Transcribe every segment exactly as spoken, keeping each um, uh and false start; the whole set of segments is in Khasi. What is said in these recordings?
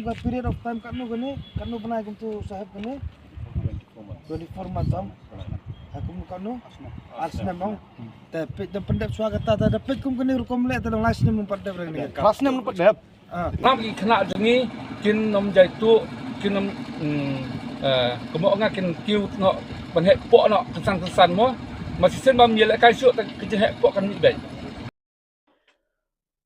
Ka period of time katno kane, katno bnai kumtu saheb kane? Twenty-four months ong. Ha kum katno? Ar snem ong. Te peit da pyndep shuwa kata, te da peit kum kane rukom leh te dang lai snem ym pat dep re kane. Lai snem ym pat dep. Ah. Nang ki khynnah jong ngi kin ym jaituh, kin ym, mm, eh, kumba nga kin kiew noh ban heh kpoh noh kynsan kynsan mo. Ma shisien bym ïalehkai shuh te ka jingheh kpoh kan mih beit.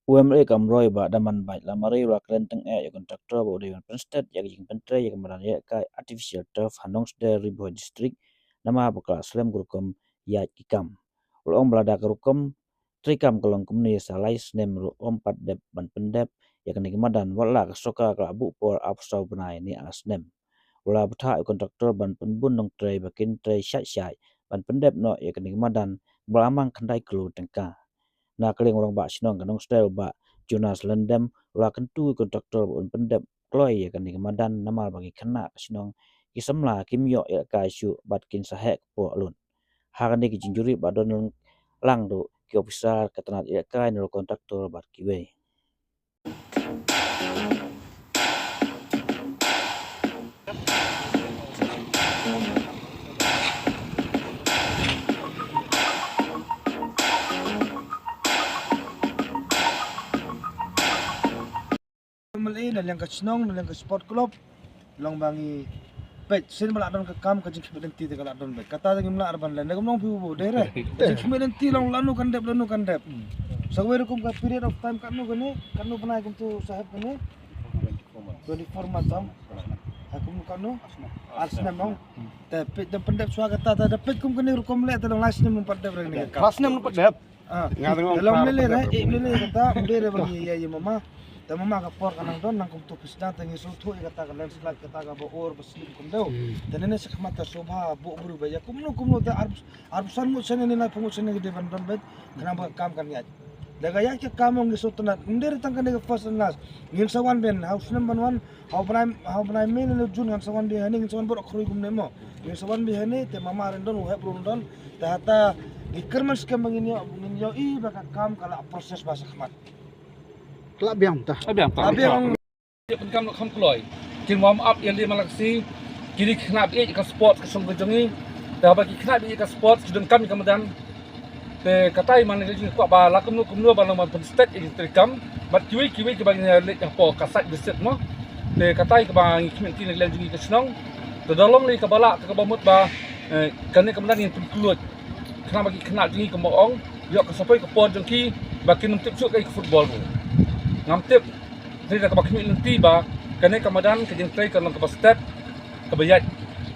U M L A ka Umroi Bah Daman Baitlamari u la kren tyngeh ïa u kontraktor ba u dei ban pynsted ïa ka jingpyntrei ïa ka madan ïalehkai artificial turf ha Nongsder, Ri Bhoi District, namar ba ka la slem ka rukom ïaid ki kam. U la ong ba lada ka rukom treikam ka long kumne sa lai snem ruh ym pat dep ban pyndep ïa kane ka madan, wat la ka sorkar ka la buh por arphew saw bnai ne ar snem. U la bthah ïa u kontraktor ban pynbun nongtrei ba kin trei shait shait ban pyndep noh ïa kane ka madan ba la mang khyndai klur tyngka. Na ka liang u rangbah shnong ka Nongsder u Bah Jonas Lyngdoh u la kyntu ïa u kontraktor ba un pyndep kloi ïa kane ka madan namar ba ki khynnah ka shnong ki samla kim ïoh ïalehkai shuh bad kin sa heh kpoh lut. Ha kane ka jingjurip ba don lang ruh ki ophisar ka tnat ïalehkai na u kontraktor bad kiwei. M L A na liang ka shnong, na liang ka sport club, long ba ngi peit sien ba la don ka kam, ka jingkhmih lynti te ka la don beit. Kata te ngim lah re ban len. Kum nong phi u bo dei re. Ka jingkhmih lynti long lano kan dep, lano kan dep. Sa wei rukom ka period of time katno kane, katno bnai kumtu saheb kane? Twenty-four months ong. Ha kum katno? Ar snem ong. Te peit da pyndep shuwa kata, te da peit kum kane rukom leh te long lai snem ym pat dep re kane. Lai snem ym pat dep. Ah. Nga tengok. Te long lei lei re, eh, lei lei kata, ym dei re ba ngi ïa ïa mama. Te mama ka por ka nang don, nang kumtu phi sdang te ngi sngewthuh ïa kata ka landslide, kata kaba ur ba slip kumdew. Hmm. Te nene shakhmat te sngewbha buh briew ba ïa kumno kumno te ar, arphew san ngut sene ne laiphew ngut sene ki dei ban don beit, khnang ba ka kam kan ïaid. Da ka ïaid ka kam ngi sngewtynnat, ym dei re tang kane ka first and last. Ngin sa wan biang, ha u snem ban wan, ha u bnai, ha u bnai May ne June ngan sa wan biang hangne, ngin sa wan baroh khrui kumne mo. Ngin sa wan biang hangne, te mama ruh don, u hep ruh don. Te hata ki kyrmen skhem ba ngin ïoh, ngin ïohi ba ka kam ka la process ba shakhmat. Ka la biang ta. Ka la biang ta. Ka la biang. Ïa pyndonkam noh kham kloi. Kin warm up ïa lade man la ka sngi. Kine ki khynnah ba ïeit ïa ka sport ka shnong ka jong ngi. Te haba ki khynnah ba ïeit ïa ka sport ki donkam ïa ka madan. Te katai man la jingkwah ba la kumno kumno ba long ban pynsted ïa ki treikam bad kiwei kiwei kiba ngi leit hapoh ka site visit mo. Te katai kaba ngi khmih lynti na ka liang jong ngi ka shnong. Te da long lei kaba lah te kaba mut ba, eh, kane ka madan ngin pynkhlaiñ. Khnang ba ki khynnah jong ngi kumba ong ïoh ka sa poi ka por jong ki ba kin ym tip shuh kaei ka football ruh. Ngam tip. Te da kaba khmih lynti ba kane ka madan ka jingtrei kan long kaba sted, kaba ïaid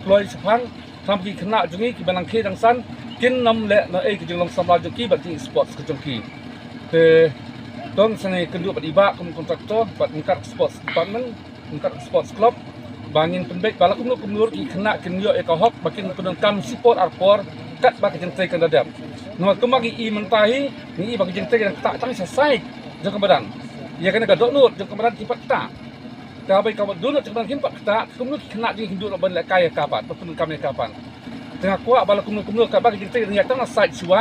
kloi shaphang. Khnang ba ki khynnah jong ngi kiba nang khie dang san kin ym leh na ei ka jinglong samla jong ki bad ki sports ka jong ki. Te tang sngewkynduh bad i bah kum kontraktor bad ryngkat sports department, ryngkat sports club ba ngin pynbeit ba la kumno kumno ki khynnah kin ïoh ïa ka hok ba kin pyndonkam shipor arpor katba ka jingtrei kan da dep. Namar kumba ngi i mynta hi ngi i ba ka jingtrei kan ktah tang sha side jong ka madan. Ïa kane ka dohnud jong ka madan ki pat ktah. Te haba ka dohnud jong ka madan kim pat ktah, kumno ki khynnah jong ngi kin duh ban lehkai ïa ka pat, ban pyndonkam ïa ka pat. Te nga kwah ba la kumno kumno katba ka jingtrei kan ïaid tang na side shuwa,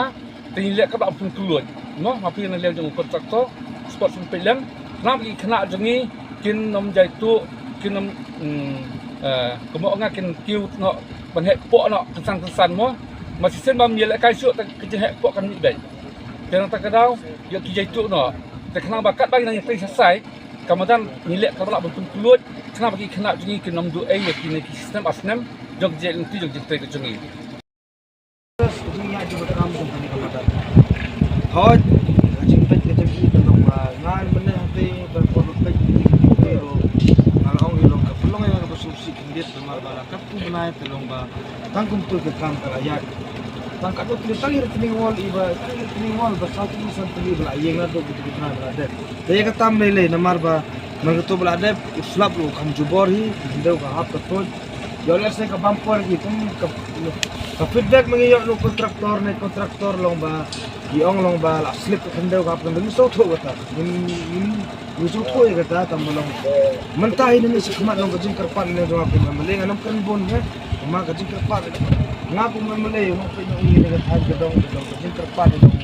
te ngin leh katba pynkhlaiñ. Mo, ma phi na liang jong u kontraktor sports pynpeit lem. Khnang ba ki khynnah jong ngi kin ym jaituh, kin ym, mm, eh, kumba nga kin kiew noh ban heh kpoh noh kynsan kynsan mo. Ma shisien bym ïalehkai shuh te ka jingheh kpoh kan mih beit. Te nangta ka daw ïoh ki jaituh noh. Te khnang ba katba ngi nang ïatrei sha side, ka madan ngi leh kaba lah ban pynkhlaiñ, khnang ba ki khynnah jong ngi kin ym duh ei ïa kine ki snem ar snem jong ka jingïaid lynti jong ka jingtrei ka jong ngi. Ka jingïaid jong ka kam jong kane ka madan. Hooid, ka jingpeit ka jong ngi ka long ba nga mynne hangtei ban por peit ka jingpeit ruh nga la ong ïa long ka pynlong ïa nga kaba sngewsih khyndiat namar ba la katto bnai te long ba tang kumto ka kam ka la ïaid. Tang katto tylli tang ïa ka retaining wall i ba, tang ïa ka retaining wall ba saw tylli san tylli ba la ïeng naduh kumto ka bnai ba la dep. Te ïa kata ym lei lei namar ba man kato ba la dep u slap ruh kam jubor hi, ka khyndew ka hap ka tuid. Ïoh lehse ka bam por hi kum ka, ka feedback ma ngi ïoh na u kontraktor ne kontraktor long ba ngi ong long ba la slip ka khyndew ka hap ka khyndew, ngi sngewthuh kata. Ngi, ngi, ngi sngewthuh ïa kata tang ba long. Mynta hi nangne shakhmat long ka jingkyrpad nangne jong nga kum M L A, ngan ym kren bun ne. Namar ka jingkyrpad nga kum M L A, nga peit noh ïa kane ka thaiñ ka dong, ka dong ka jingkyrpad ka dong.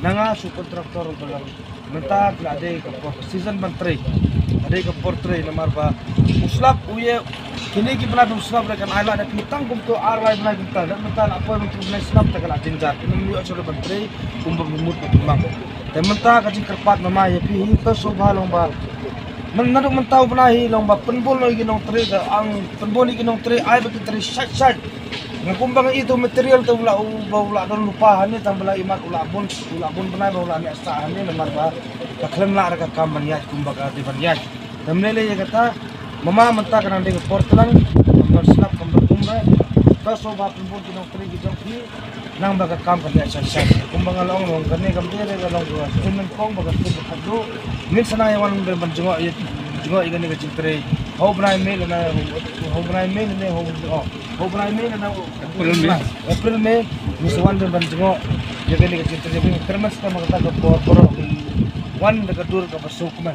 Na nga shu kontraktor ba long. Mynta ka la dei ka por ka season ban trei. Dei ka por trei namar ba u slap u ïa kine ki bnai ba u slap re kan ai lad ïa phi tang kumto ar lai bnai kumta. Lada mynta la poi ban trei bnai slap te ka la jynjar. Phin ym ïoh shuh ban trei kumba phi mut ba phi mang. Te mynta ka jingkyrpad mama ïa phi hi, to sngewbha long ba myn naduh mynta u bnai hi long ba pynbun ïa ki nongtrei, ka ang pynbun ïa ki nongtrei, ai ba ki trei shait shait. Nga kumba nga i tu material tu u la u ba u la don lypa hangne, tang ba la imat u la bun, u la bun bnai ba u la neh sah hangne namar ba ka khlem lah re ka kam ban ïaid kumba ka dei ban ïaid. Te mynne lei ïa kata, mama mynta ka nang dei ka por tlang, kam don slap kam don um re. To sngewbha pynbun ki nongtrei ki jong phi, nang ba ka kam kan ïaid shait shait. Kumba nga la ong long kane kam dei re ka long ka sien nyngkong ba ka sien ka khatduh. Ngin sa nang ïa wan ban jngoh ïa, jngoh ïa kane ka jingtrei. Hau bnai May lane, hau bnai May lane, hau, oh, hau bnai May lane, oh, April, May. April, May, ngin sa wan ban jngoh ïa kane ka jingtrei. Kyrmen sa ka ma kata ka por baroh. Wan da ka dur kaba suk ma.